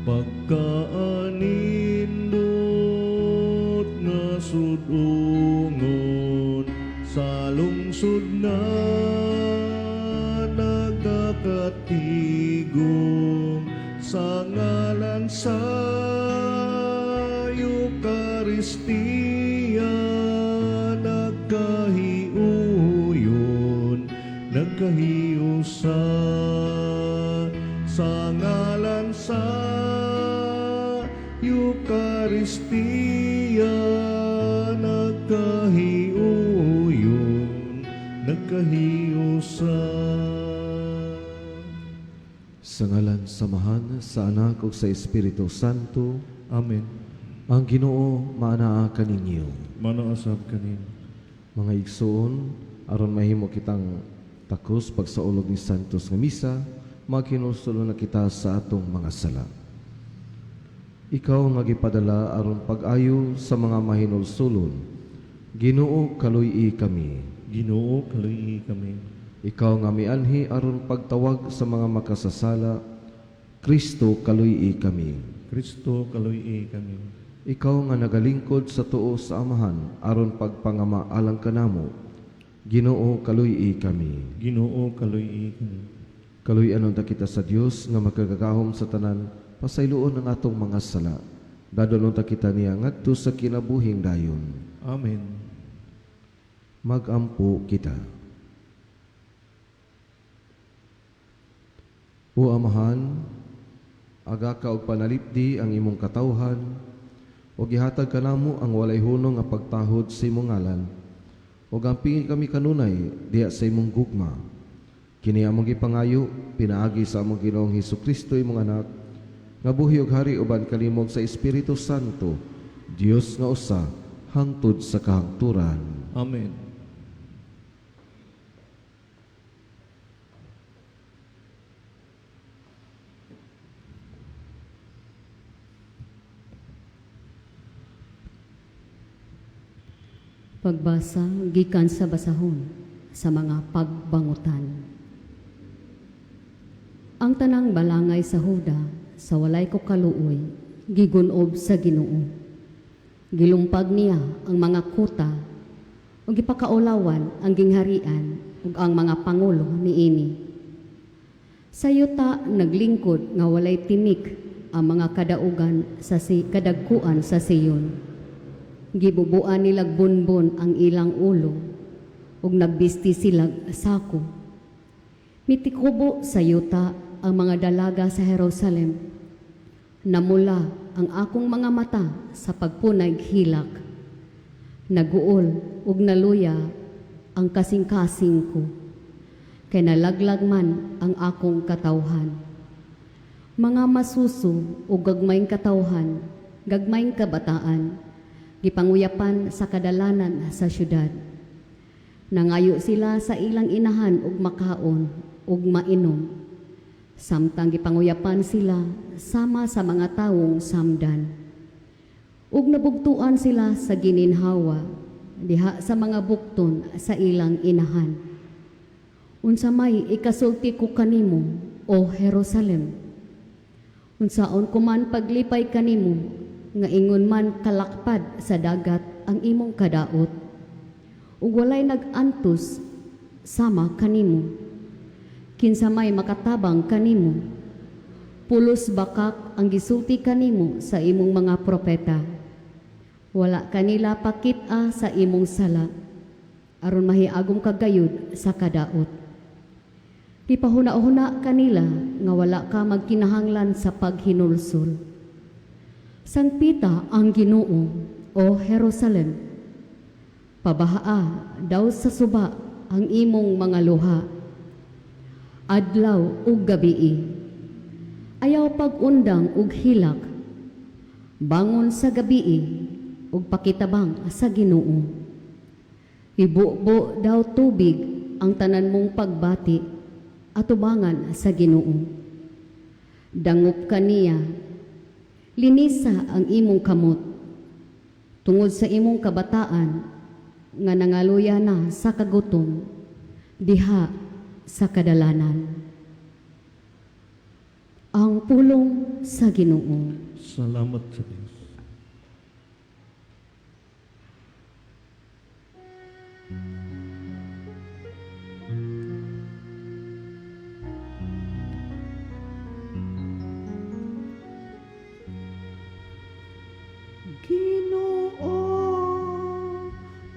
Pagkaanindot nga sudungon sa lungsod nga nagkakatigom sa ngalan sa Eukaristiya, nagkahiuyon, nagkahiusa sa ngalan sa Eukaristiya, nagkahiuyon, nagkahiusa. Sa ngalan sa Amahan, sa Anak ug sa Espiritu Santo. Amen. Ang Ginoo maanaa kaninyo. Maanaa sab kanimo. Mga igsoon, aron mahimo kitang takos pagsaulog ni Santos nga misa, maghinulsol na kita sa atong mga sala. Ikaw nga gipadala aron pag-ayo sa mga mahinulsulon, Ginoo, kaluy-i kami. Ginoo, kaluy-i kami. Ikaw nga mianhi aron pagtawag sa mga makasasala, Kristo, kaluy-i kami. Kristo, kaluy-i kami. Ikaw nga nagalingkod sa tuo sa Amahan aron pagpangama alang kanamo, Ginoo, kaluy-i kami. Ginoo, kaluy-i kami. Kaluy-an unta kita sa Dios nga makagagahom sa tanan, pasayloon ang atong mga sala. Dadon unta kita niya ngadto sa kinabuhing dayon. Amen. Magampo kita. O Amahan, agaka og panalipdi ang imong katawhan, ug gihatag kanamo ang walay hunong nga pagtahod sa imong ngalan, ug ampingi kami kanunay diha sa imong gugma. Kini among gipangayo pinaagi sa among Ginoong Hesus Kristo, imong Anak, nga buhi ug hari uban kanimo sa Espiritu Santo, Dios nga usa, hangtod sa kahangturan. Amen. Pagbasa gikan sa basahon sa mga pagbangutan. Ang tanang balangay sa Huda sa walay ko kaluoy gigunob sa Ginoo. Gilumpag niya ang mga kuta ug gipakaulawan ang gingharian ug ang mga pangulo niini. Sa yuta naglingkod nga walay tinik ang mga kadaugan sa si kadagkuan sa Siyon. Gibubuan nilag bunbon ang ilang ulo ug nagbisti silag sako. Mitikubo sa yuta ang mga dalaga sa Jerusalem. Namula ang akong mga mata sa pagpunay hilak. Naguol ug naluya ang kasing-kasing ko. Kay nalaglag man ang akong katawhan. Mga masuso ug gagmayng katawhan, gagmayng kabataan, gipanguyapan sa kadalanan sa syudad. Nangayo sila sa ilang inahan og makaon ug mainom. Samtang gipanguyapan sila sama sa mga tawong samdan. Ug nabugtuan sila sa gininhawa diha sa mga bukton sa ilang inahan. Unsa may ikasulti ko kanimo, o Jerusalem? Unsaon ko man paglipay kanimo nga ingon man kalakpad sa dagat ang imong kadaot, ug walay nag-antos sama kanimo. Kinsa may makatabang kanimo? Pulos bakak ang gisulti kanimo sa imong mga propeta. Wala kanila pakit-a sa imong sala, aron mahiagom ka gayud sa kadaot. Gipahuna-huna kanila nga wala ka magkinahanglan sa paghinulsol. Sangpita ang Ginoo, o Jerusalem. Pabahaa daw sa suba ang imong mga luha. Adlaw ug gabii. Ayaw pag-undang ug hilak. Bangon sa gabii ug pakitabang sa Ginoo. Ibubo daw tubig ang tanan mong pagbati atubangan sa Ginoo. Dangop kaniya, linisa ang imong kamot tungod sa imong kabataan nga nangaluya na sa kagutom diha sa kadalanan. Ang pulong sa Ginoo. Salamat sa Dios. Ginoo,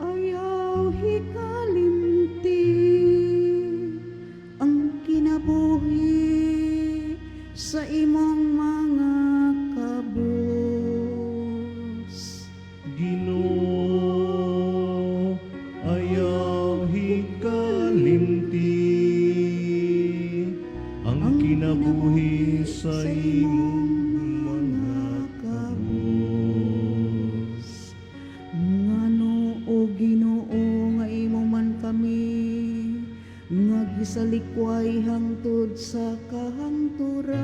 ayaw hikalimti ang kinabuhi sa imong mga kabus. Ginoo, ayaw hikalimti ang kinabuhi sa imong mga kabus. Ngano, o Ginoo, nga imo man kami nga gisalikway hangtod sa kahangturan?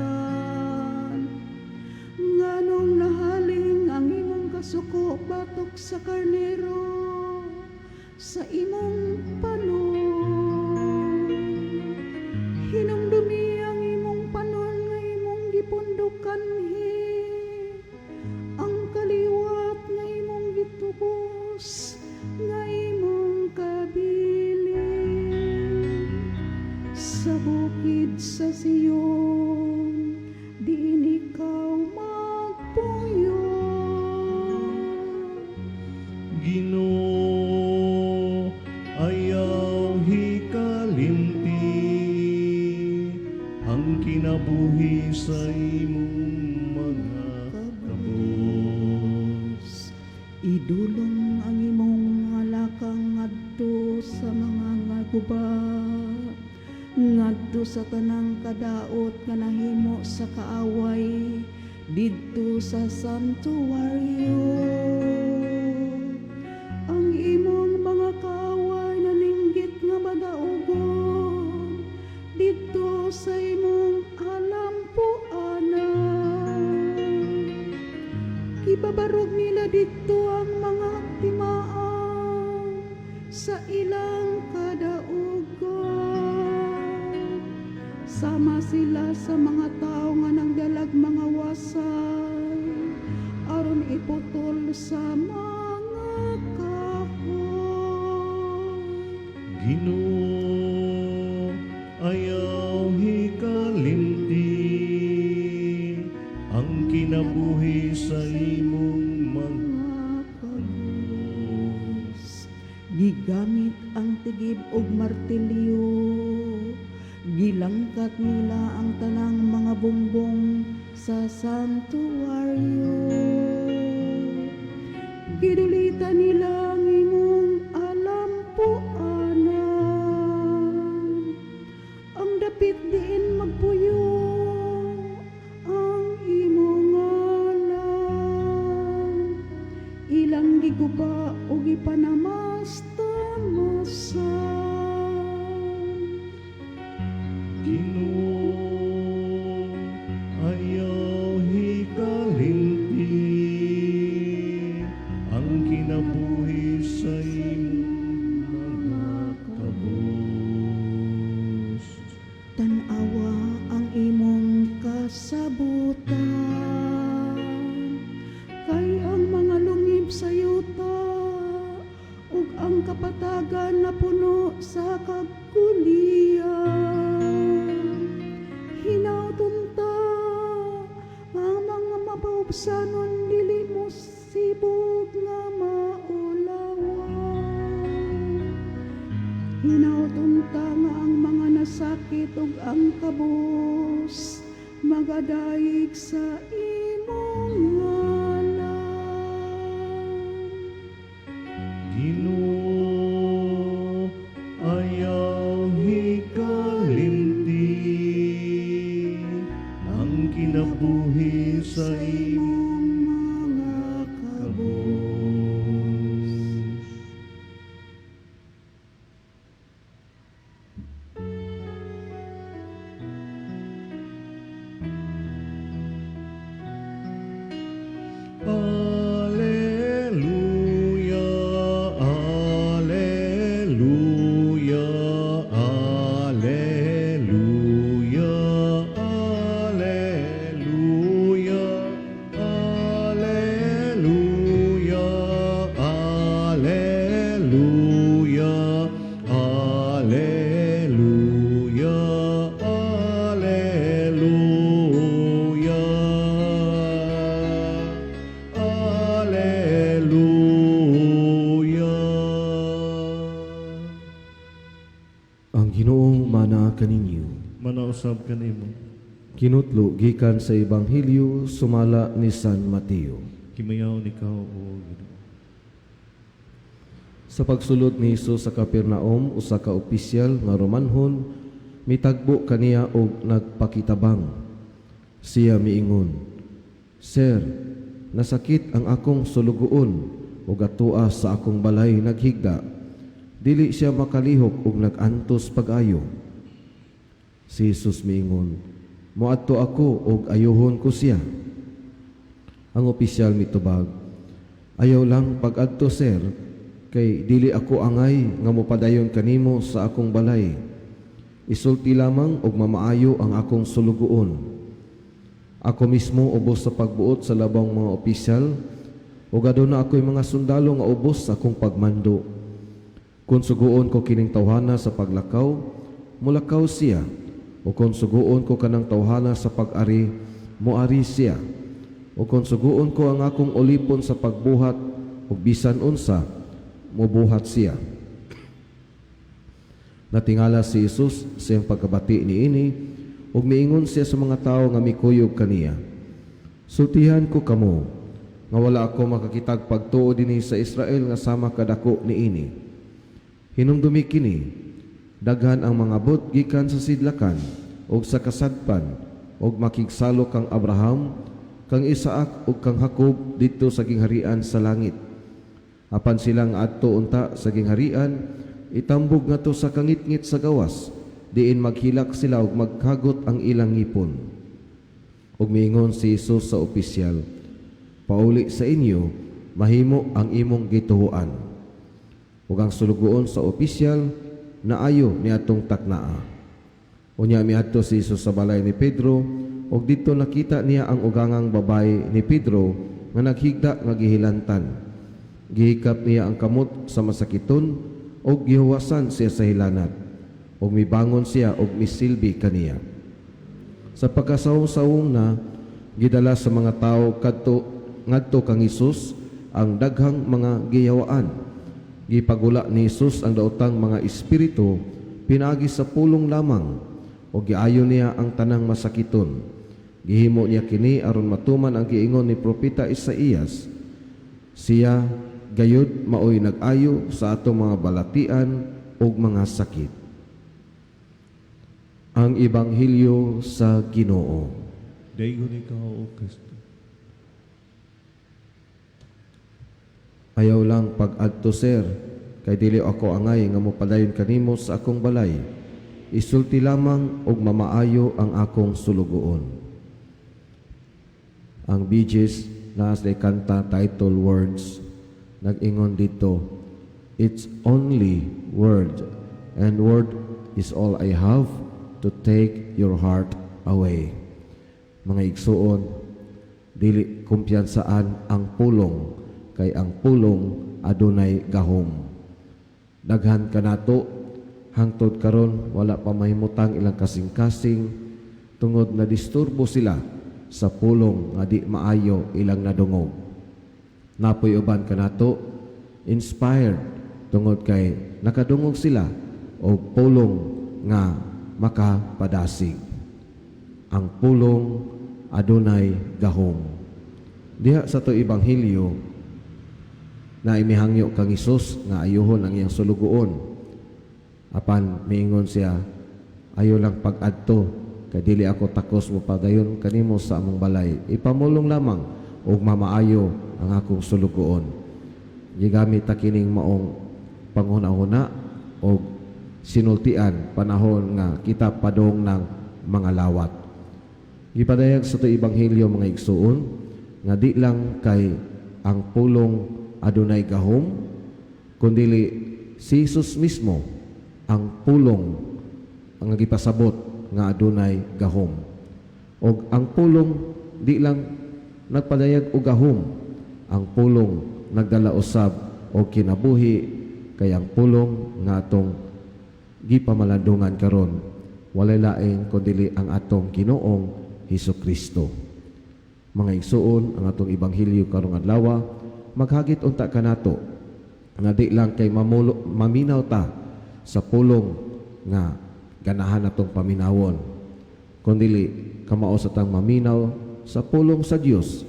Nganong nahaling ang imong kasuko batok sa karnero sa imong panon? Hinumdumi ang imong panon nga imong gipundokanhi, ang kaliwat nga imong gitubos, nga imong kabilin sa bukid sa Sion, diin ikaw magpuyo. Ginoo, ayaw hikalimti ang kinabuhi sa imong mga kabus. Idulong ang imong alakang ngadto sa mga ngaguba, ngadto sa tanang kadaot nga nahimo sa kaaway didto sa santuaryo. Ang imong mga kaaway naninggit nga madaugon didto sa imong alampuanan. Gibabarog nila didto ang mga timaan sa ilang kadaugan. Sama sila sa mga tao nga nagdalag mga wasay aron iputol sa mga kahoy. Ginoo, ayaw hikalimti ang kinabuhi sa imong mga Mga kabus. Gigamit ang tigib og martilyo. Gilangkat nila ang tanang mga bumbong sa santuaryo. Gidulitan nila ang imong alampuanan. Ang dapit diin magpuyo ang imong ngalan. Ilang giguba o gipanamas-tamasan. Ginoo, ayaw hikalimti ang kinabuhi sa imong mga kabus. Tan-awa ang imong kasabutan, kay ang mga lungib sa yuta ug ang kapatagan napuno sa kagulian. Hinawton ta nga ang mga mapaubsanon dili mo sibog nga maulawan. Hinawton ta nga ang mga nasakit ug ang kabus magadayig sa imong ngalan. Ginoo, ayaw hikalimti ang kinabuhi sa imong mga kabus. Alleluia, Alleluia, Alleluia, Alleluia. Pasabot kanimo. Kinutlo gikan sa Ebanghelyo sumala ni San Mateo. Kimayaw ikaw, O Ginoo. Sa pagsulod ni Hesus sa Capernaum, usa ka opisyal nga Romanhon mitagbo kaniya og nagpakitabang. Siya miingon, "Sir, nasakit ang akong sulugoon ug atua sa akong balay naghigda. Dili siya makalihok ug nag-antos pag-ayo." Si Jesus miingon, "Moadto ako ug ayuhon ko siya." Ang opisyal mitubag, "Ayaw lang pag-adto, sir, kay dili ako angay nga mopadayon kanimo sa akong balay. Isulti lamang og mamaayo ang akong sulugoon. Ako mismo ubos sa pagbuot sa labawng mga opisyal, ug aduna ako'y mga sundalo nga ubos sa akong pagmando. Kung suguon ko kining tawhana sa paglakaw, mulakaw siya, o kung suguon ko kanang tawhana sa pag-ari, moari siya. O kung suguon ko ang akong ulipon sa pagbuhat og bisan unsa, mobuhat siya." Natingala si Jesus sa iyang pagkabati niini ug miingon siya sa mga tawo nga mikuyog kaniya, "Sultihan ko kamo nga wala ako makakitag pagtuo dinhi sa Israel nga sama kadako niini. Hinumdumi kini, daghan ang mangabot gikan sa sidlakan ug sa kasadpan ug makigsalo kang Abraham, kang Isaac ug kang Jacob didto sa gingharian sa langit. Apan silang adto unta sa gingharian itambog ngadto sa kangitngit sa gawas, diin maghilak sila ug magkagot ang ilang ngipon." Ug miingon si Jesus sa opisyal, "Pauli sa inyo, mahimo ang imong gituohan." Ug ang sulugoon sa opisyal naayo niadtong taknaa. Unya miadto si Jesus sa balay ni Pedro ug didto nakita niya ang ugangang babae ni Pedro nga naghigda nga gihilantan. Gihikap niya ang kamot sa masakiton ug gihuwasan siya sa hilanat. Ug mibangon siya ug misilbi kaniya. Sa pagkasawong-sawong na, gidala sa mga tawo kadto ngadto kang Hesus ang daghang mga giyawaan. Gipagula ni Hesus ang daotang mga espiritu pinaagi sa pulong lamang ug giayo niya ang tanang masakiton. Gihimo niya kini aron matuman ang giingon ni propeta Isaías, "Siya gayud maoy nag-ayo sa atong mga balatian ug mga sakit." Ang Ebanghelyo sa Ginoo. Daygon ikaw, O Kristo. "Ayaw lang pag-adto, sir, kay dili ako angay nga mopadayon kanimo sa akong balay. Isulti lamang og mamaayo ang akong sulugoon." Ang Bee Gees naa sa kanta title "Words", nag-ingon dito, "It's only word, and word is all I have to take your heart away." Mga igsuon, dili kumpiyansaan ang pulong, kay ang pulong adunay gahom. Daghan kanato hangtod karon wala pa mahimutang ilang kasing-kasing tungod na disturbo sila sa pulong nga di maayo ilang nadungog. Napoy uban kanato inspired tungod kay nakadungog sila og pulong nga makapadasig. Ang pulong adunay gahom. Diha sa to ebanghelyo na imihangyo kang Hesus nga ayuhon ang iyang sulugoon. Apan miingon siya, "Ayo lang pag-adto kay dili ako takos mo padayon kanimo sa among balay. Ipamulong lamang ug mamaayo ang akong sulugoon." Gigamit ta kining maong panghuna-huna og sinultian panahon nga kita padong ng mga lawat. Gipadayag sa to ebanghelyo, mga igsuon, nga di lang kay ang pulong adunay gahom, kundili si Jesus mismo ang pulong ang gipasabot nga adunay gahom. Og ang pulong di lang nagpadayag og gahom, ang pulong nagdala usab og kinabuhi, kay ang pulong nga atong gipamalandungan karon walay lain kundili ang atong Ginoong Hesus Kristo. Mga igsuon, ang atong ebanghelyo karong adlaw maghagit unta kanato nga di lang kay maminaw ta sa pulong nga ganahan natong paminawon. Kundili kamao sa tang maminaw sa pulong sa Dios,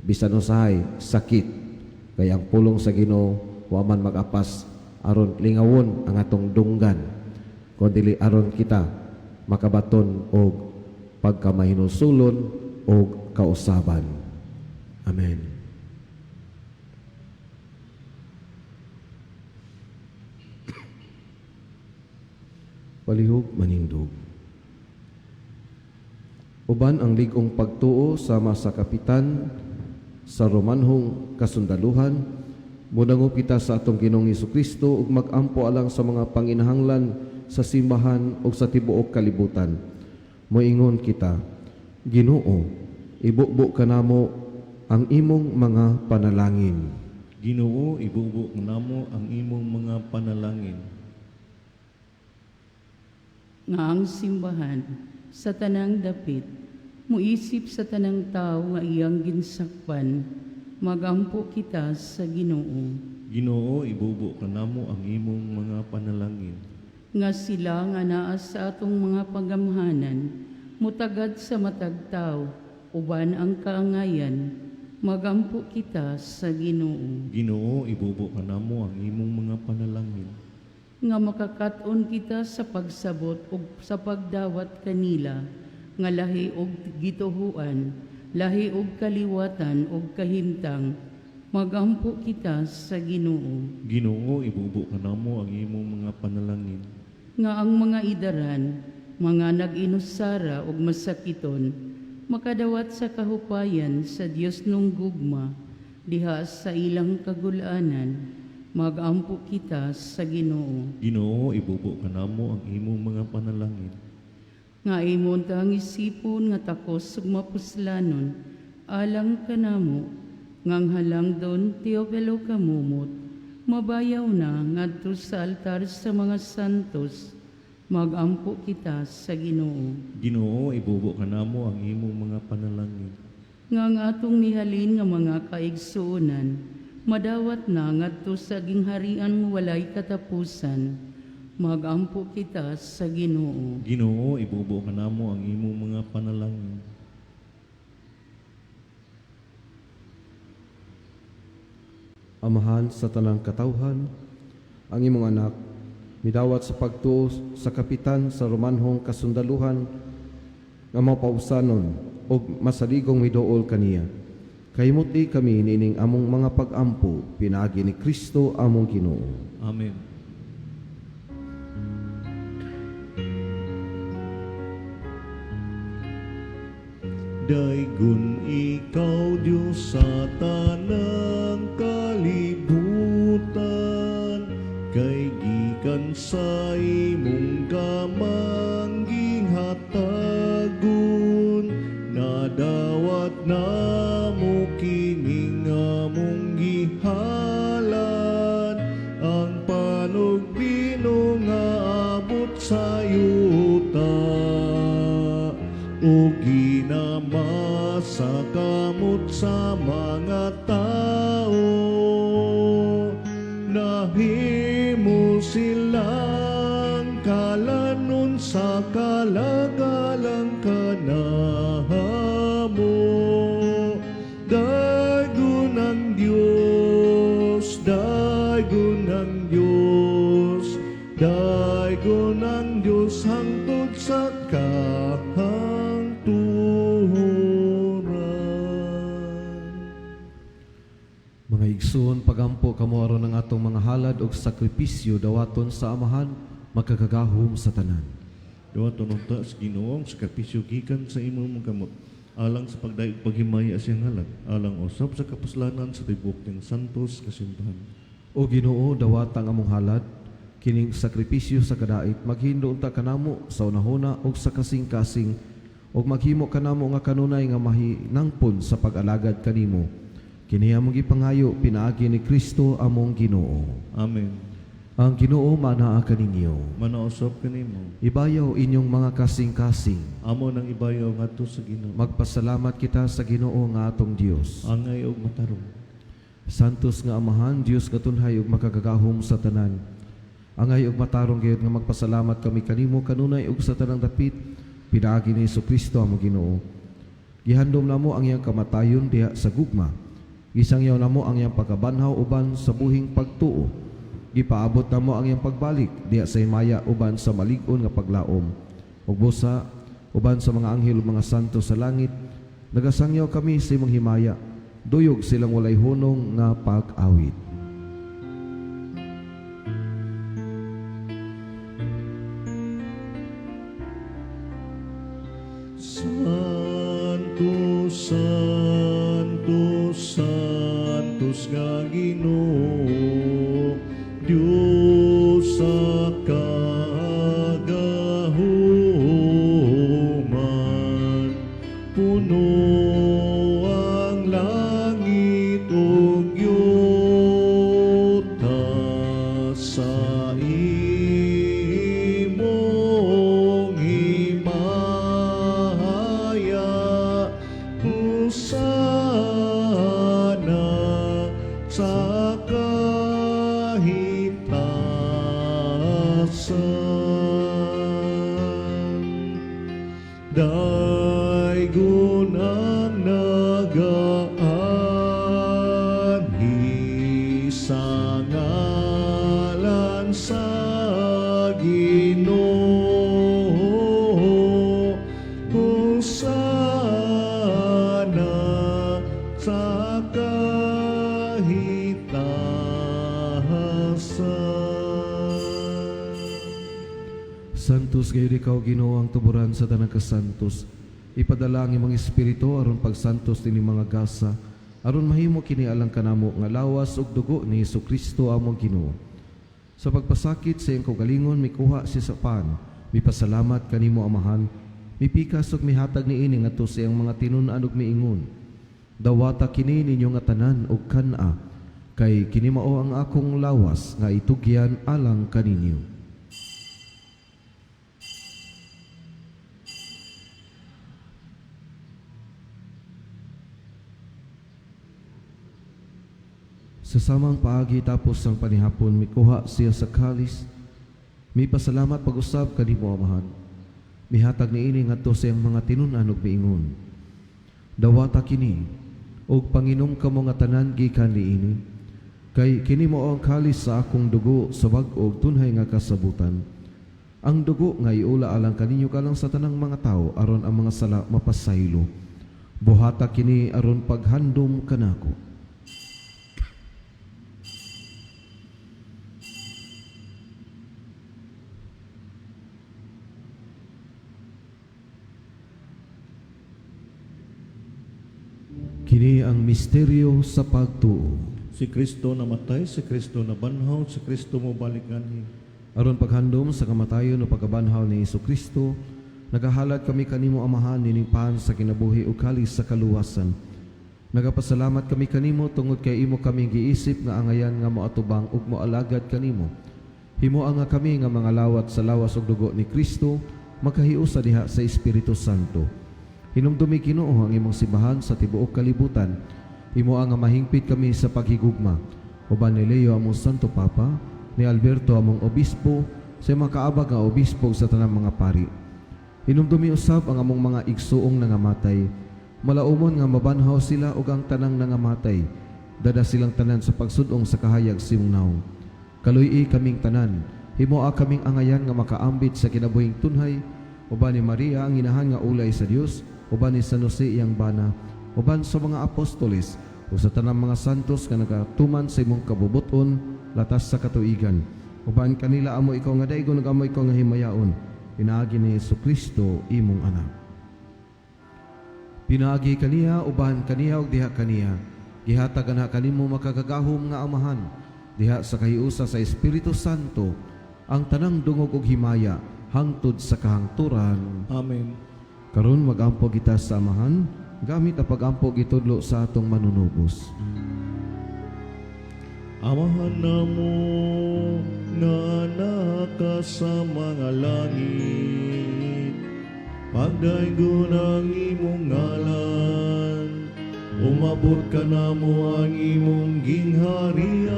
bisan usahay sakit, kay ang pulong sa Ginoo wa man mag-apas aron lingawon ang atong dunggan, kundili aron kita makabaton og pagkamahinulsulon og kausaban. Amen. Palihog manindog. Uban ang lig-ong pagtuo sama sa kapitan sa Romanhong kasundaluhan, mudangop kita sa atong Ginoong Kristo ug magampo alang sa mga panginahanglan sa simbahan ug sa tibuok kalibutan. Moingon kita, Ginoo, ibubo kanamo ang imong mga panalangin. Ginoo, ibubo namo ang imong mga panalangin. Nga ang simbahan sa tanang dapit muisip sa tanang tao nga iyang ginsakpan, magampo kita sa Ginoo. Ginoo, ibubo kanamo ang imong mga panalangin. Nga sila nga naa sa atong mga pagamhanan mutagad sa matag tao uban ang kaangayan, magampo kita sa Ginoo. Ginoo, ibubo kanamo ang imong mga panalangin. Nga makakaton kita sa pagsabot ug sa pagdawat kanila nga lahi og gituhuan, lahi og kaliwatan ug kahimtang, magampo kita sa Ginoo. Ginoo, ibubo kanamo ang imong mga panalangin. Nga ang mga idaran, mga nag-inusara ug masakiton, makadawat sa kahupayan sa Dios nung gugma diha sa ilang kagulanan, magampo kita sa Ginoo. Ginoo, ibubo kanamo ang imong mga panalangin. Nga imong tang isipon nga takos ug mapuslanon alang kanamo, ngang halangdon Teofilo Camomot, mabayaw na ngadto sa altar sa mga santos, magampo kita sa Ginoo. Ginoo, ibubo kanamo ang imong mga panalangin. Nga ang atong mihalin nga mga kaigsuonan madawat na ngadto sa gingharian nga walay katapusan, magampo kita sa Ginoo. Ginoo, ibubo kanamo ang imong mga panalangin. Amahan sa tanang katawhan, ang imong anak midawat sa pagtuo sa kapitan sa Romanhong kasundaluhan nga mapausanon og masaligong miduol kaniya. Kahimuti kami niining among mga pag-ampo pinaagi ni Kristo among Ginoo. Amen. Daygon ikaw, Diyos, sa tanang kalibutan, kay gikan sa imong kamang gihatagon, nadawat namo kining among gihalad, ang panugbino nga abot sa yuta, o ginama sa kamot sa mga tao, nahimo silang kalanon sa kalagalang kanahamo. Daygon ang Diyos, daygon ang Diyos, daygon ang Diyos hangtod sa kahangturan. Mga igsoon, pagampo kamo aron ang atong mga halad og sakripisyo dawaton sa Amahan makagagahom sa tanan. Dawaton unta sa Ginoo ang sakripisyo gikan sa imong mga kamot, alang sa pagdayeg paghimaya sa iyang ngalan, alang usab sa kapuslanan sa tibuok niyang santos nga simbahan. O Ginoo, dawata ang among halad, kining sakripisyo sa kadait, maghindo unta kanamo sa unahuna ug sa kasing-kasing, ug maghimo kanamo nga kanunay nga mahinangpon sa pag-alagad kanimo. Kini among gipangayo pinaagi ni Kristo among Ginoo. Amen. Ang Ginoo manaa kaninyo. Manausap kanimo. Ibayaw inyong mga kasing-kasing. Amo nang ibayaw ngadto sa Ginoo. Magpasalamat kita sa Ginoo nga atong Dios. Angay og matarong. Santos nga Amahan, Dios nga tunhay ug makagagahom sa tanan. Angay ug matarong gayud nga magpasalamat kami kanimo kanunay ug sa tanang dapit Pinaagi ni Kristo among Ginoo. Gihandom namo ang iyang kamatayon diha sa gugma. Gisangyaw namo ang iyang pagkabanhaw uban sa buhing pagtuo. Gipaabot namo ang iyang pagbalik diha sa himaya uban sa malig-on nga paglaom. Ug busa uban sa mga anghel ug mga santo sa langit, nagasangyaw kami sa imong himaya. Duyog silang walay hunong nga pag-awit. Santo, Santo, Santos nga Ginoo, Dios sa kagahuman, puno ang langit ug yuta sa imong himaya. Hosana sa kahitasan. Daygon ang nagaanhi sa ngalan sa Ginoo. Hosana sa kahitasan. Santos gayud ikaw Ginoo ang tuburan sa tanang kasantos. Ipadala ang imong espiritu aron pagsantos nining mga gasa, aron mahimo kini alang kanamo nga lawas ug dugo ni Hesukristo among Ginoo. Sa pagpasakit sa iyang kaugalingon mikuha siya sa pan, mipasalamat kanimo Amahan, mipikas ug mihatag niini ngadto sa iyang mga tinun-an ug miingon: Dawata kini ninyo nga tanan ug kan-a, kay kini mao ang akong lawas nga itugyan alang kaninyo. Sa samang paagi tapos ang panihapon, mikuha siya sa kalis, mipasalamat pag-usab kanimo Amahan. Mihatag niini ngadto sa iyang mga tinun-an ug miingon: Dawata kini ug panginom kamo nga tanan gikan niini, kay kini mao ang kalis sa akong dugo sa bag-o ug tunhay nga kasabutan. Ang dugo nga iula alang kaninyo kalang sa tanang mga tawo aron ang mga sala mapasaylo. Buhata kini aron paghandom kanako. Kini ang misteryo sa pagtuo. Si Kristo namatay, si Kristo nabanhaw, si Kristo mobalik nganhi. Aron paghandom sa kamatayon o pagkabanhaw ni Hesukristo, nagahalad kami kanimo Amahan nining pan sa kinabuhi ug kalis sa kaluwasan. Nagapasalamat kami kanimo tungod kay imo kami giisip nga angayan nga moatubang ug moalagad kanimo. Himoa nga kami nga mga lawat sa lawas ug dugo ni Kristo, makahiusa diha sa Espiritu Santo. Hinumdumi Ginoo ang imong simbahan sa tibuok kalibutan. Himoa nga mahingpit kami sa paghigugma. Uban ni Leo among Santo Papa, ni Alberto among Obispo, sa imong kaabag nga obispo sa tanang mga pari. Hinumdumi usab ang among mga igsuong nangamatay. Malaumon nga mabanhaw sila ug ang tanang nangamatay. Dada silang tanan sa pagsudong sa kahayag sa imong nawong. Kaluy-i kaming tanan. Himoa kaming angayan nga makaambit sa kinabuhing tunhay. Uban ni Maria ang inahan nga ulay sa Dios, uban ni San Jose iyang bana, uban sa mga apostoles ug sa tanang mga santos nga nagatuman sa imong kabubuton latas sa katuigan. Uban kanila amo ikaw nga daigon ug amo ikaw nga himayaon. Pinaagi ni Hesukristo imong anak. Pinaagi kaniya, uban kaniya ug diha kaniya, gihatag anha kanimo makagagahom nga Amahan, diha sa kahiusa sa Espiritu Santo, ang tanang dungog ug himaya hangtod sa kahangturan. Amen. Karon magampo kita sa Amahan, gamit ang pagampo gitudlo sa atong manunubos. Amahan namo nga naka sa mga langit, pagdaygon ang imong ngalan, umabot ka namo ang imong gingharian,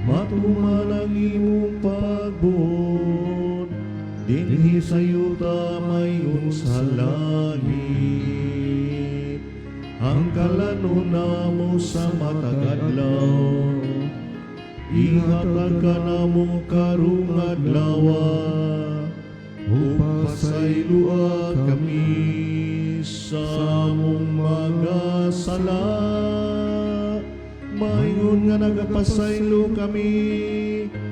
matuman ang imong pagbuot, Dinhi sa yuta mayon sa langit. Ang kalanon namo sa matag adlaw, ihatag kanamo karong adlaw, ug pasayloa kami sa among mga sala, mayon nga nagapasaylo kami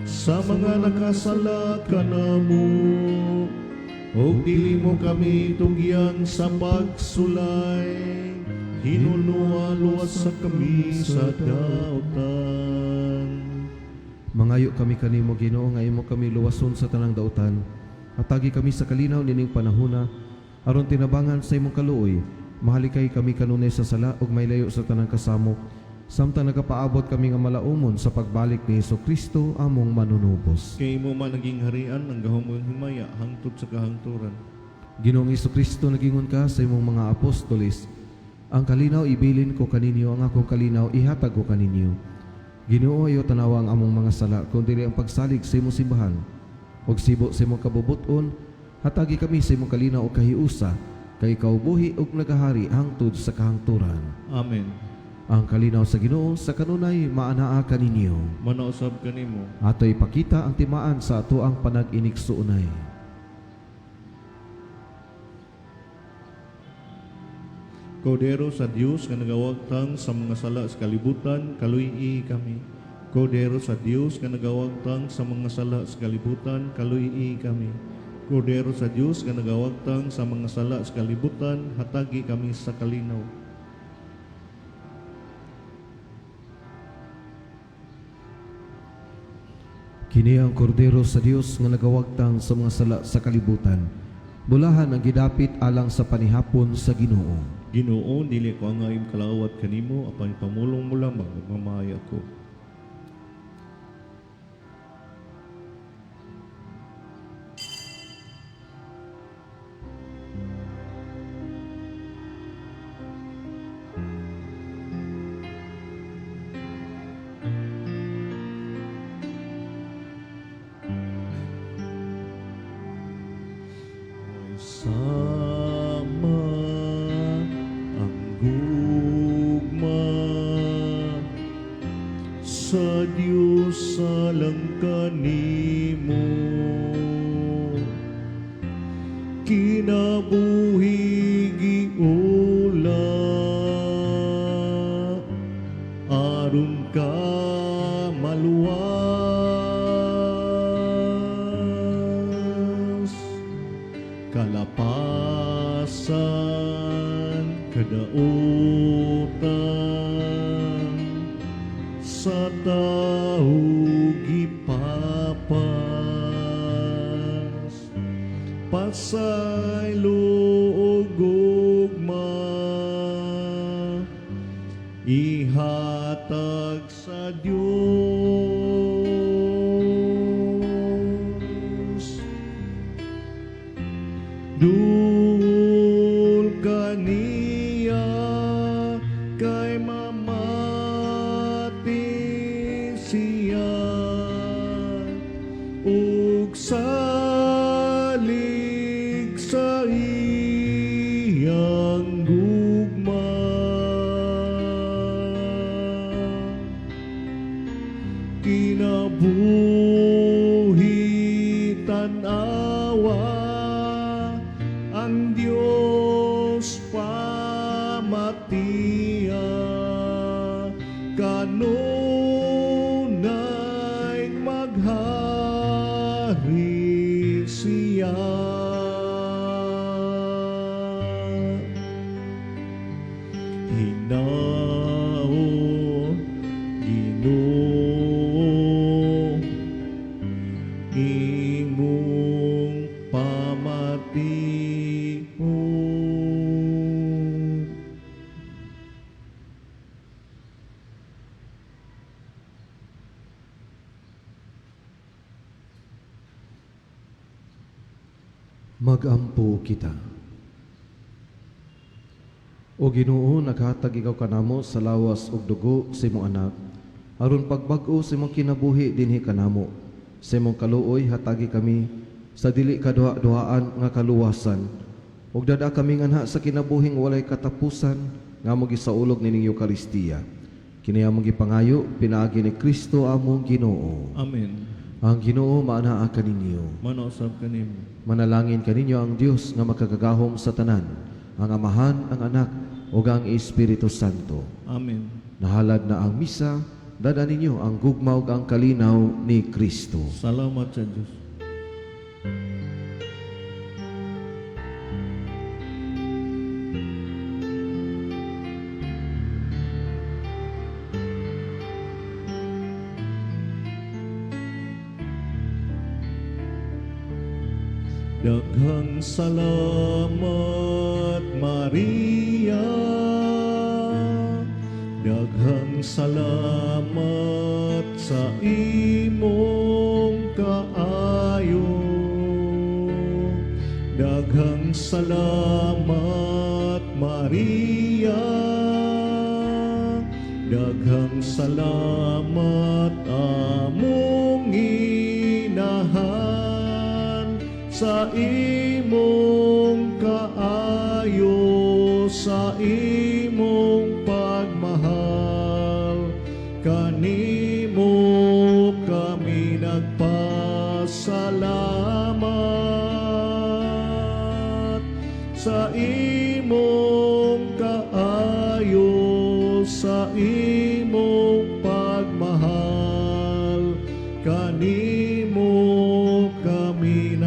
sa mga nakasala kanamo, ug dili mo kami tugyan sa pagsulay, hinunoa luwasa kami sa dautan. Mangayo kami kanimo, Ginoo, nga imo kami luwason sa tanang dautan. Hatagi kami sa kalinaw nining panahona aron tinabangan sa imong kaluoy, mahalikay kami kanunay sa sala ug mailayo sa tanang kasamok, samtang nagapaabot kami nga malaumon sa pagbalik ni Hesus Kristo among manunubos. Kay imo man ang gingharian, ang gahom ug himaya hangtod sa kahangturan. Ginoong Kristo, nagingon ka sa imong mga apostoles, "Ang kalinaw ibilin ko kaninyo, ang akong kalinaw ihatag ko kaninyo." Ginoo, ayaw tanawa ang among mga sala, kundi ang pagsalig sa imong simbahan. Ug sibo sa imong kabubuton, hatagi kami sa imong kalinaw ug kahiusa, kay ikaw buhi ug nagahari hangtod sa kahangturan. Amen. Ang kalinaw sa Ginoo sa kanunay maanaa kaninyo. Manausab kanimo. Ato ipakita ang timaan sa atoang panag-inigsuonay. Kordero sa Dios nga nagawagtang sa mga sala sa kalibutan, kaluy-i kami. Kordero sa Dios nga nagawagtang sa mga sala sa kalibutan, kaluy-i kami. Kordero sa Dios nga nagawagtang sa mga sala sa kalibutan, hatagi kami sa kalinaw. Kini ang kordero sa Dios nga nagawagtang sa mga sala sa kalibutan. Bulahan ang gidapit alang sa panihapon sa Ginoo. Ginoo, dili ko angay kalawat kanimo, apan pamulong mo lamang ug mamaya ko. Sama ang gugma sa Diyos alang kanimo, kinabuhi giula aron ka maluwas, kalapasan kadautan sa tao gipapas, pasaylo og gugma ihatag sa Dios. Duol kaniya kay mamati siya ug salig sa iyang gugma. Kinabuhi tan-awa ang Dios pamatian, kanunay maghari siya. Hinaot, Ginoo, imong pamation. Magampo kita. O Ginoo, naghatag ikaw kanamo sa lawas ug dugo sa imong anak aron pagbag-o sa imong kinabuhi dinhi kanamo. Sa imong kaluoy hatagi kami sa dili kaduha-duhaan nga kaluwasan. Ug dad-a kami nganha sa kinabuhing walay katapusan nga among gisaulog nining Eukaristiya. Kini among gipangayo pinaagi ni Kristo among Ginoo. Amen. Ang Ginoo maanaa kaninyo. Manausab kanimo. Manalangin kaninyo ang Dios nga makagagahom sa tanan, ang Amahan, ang Anak, ug ang Espiritu Santo. Amen. Nahalad na ang misa, dad-a ninyo ang gugma ug ang kalinaw ni Kristo. Salamat sa Diyos. Daghang salamat, Maria. Daghang salamat sa imong kaayo. Daghang salamat, Maria. Daghang salamat, among inahan, sa imong kaayo, sa imong pagmahal. Kanimo kami nagpasalamat sa imong kaayo, sa imong pagmahal. Kanimo kami.